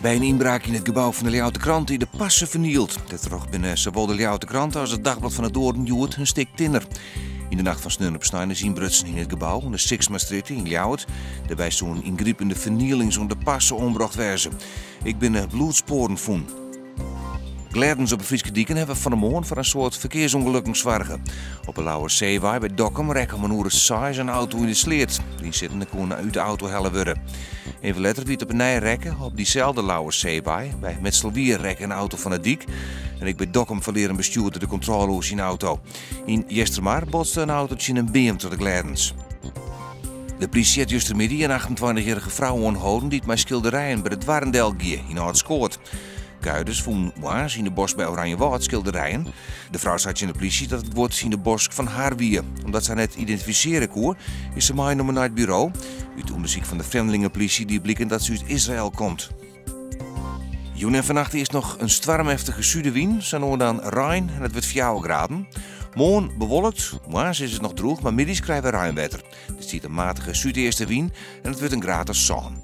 By in ynbraak yn it gebou fan de Ljouwerter Krante is de parse fernield. Dêrtroch binne sawol de Ljouwerter Krante as it Dagblad van het Noorden hjoed in stik tinner. Yn de nacht fan sneon op snein is ynbrutsen yn it gebou oan de Sixmastrjitte yn Ljouwert. Dêrby soenen yngripende fernielings oan de parse oanbrocht wêze. Ek binne bloedspoaren fûn. Glêdens op de Fryske diken hawwe fan 'e moarn foar in soad ferkearsûngelokken soarge. Op 'e Lauwersseewei by Dokkum rekke om in oere seis in auto yn de sleat. De ynsittenden koene út de auto helle wurde. Even letter wie it op 'e nij rekke op dyselde Lauwersseewei. By Mitselwier rekke in auto fan 'e dyk. En ek by Dokkum ferlear in bestjoerder de kontrôle oer syn auto. Yn Eastermar botste in auto tsjin in beam troch de glêdens. De plysje hat justermiddei in 28-jierrige frou oanholden dy't mei skilderijen by de doarren del gie yn Aldskoat. Kuierders fûnen moarns yn de bosk by Oranjewâld skilderijen. De frou sei tsjin de plysje dat it guod yn de bosk fan har wie. Omdat se har net identifisearje koe, is se meinommen nei it buro. Ut ûndersyk fan de frjemdlingeplysje die bliken dat se út Israel komt. Jûn en fannacht earst noch in stoarmeftige sudewyn, sa no en dan rein en it wurdt 4 graden. Moarn bewolkt, moarns is it noch drûch, mar middeis krije we reinwetter. Der stiet in matige súdeastewyn en it wurdt in graad as sân.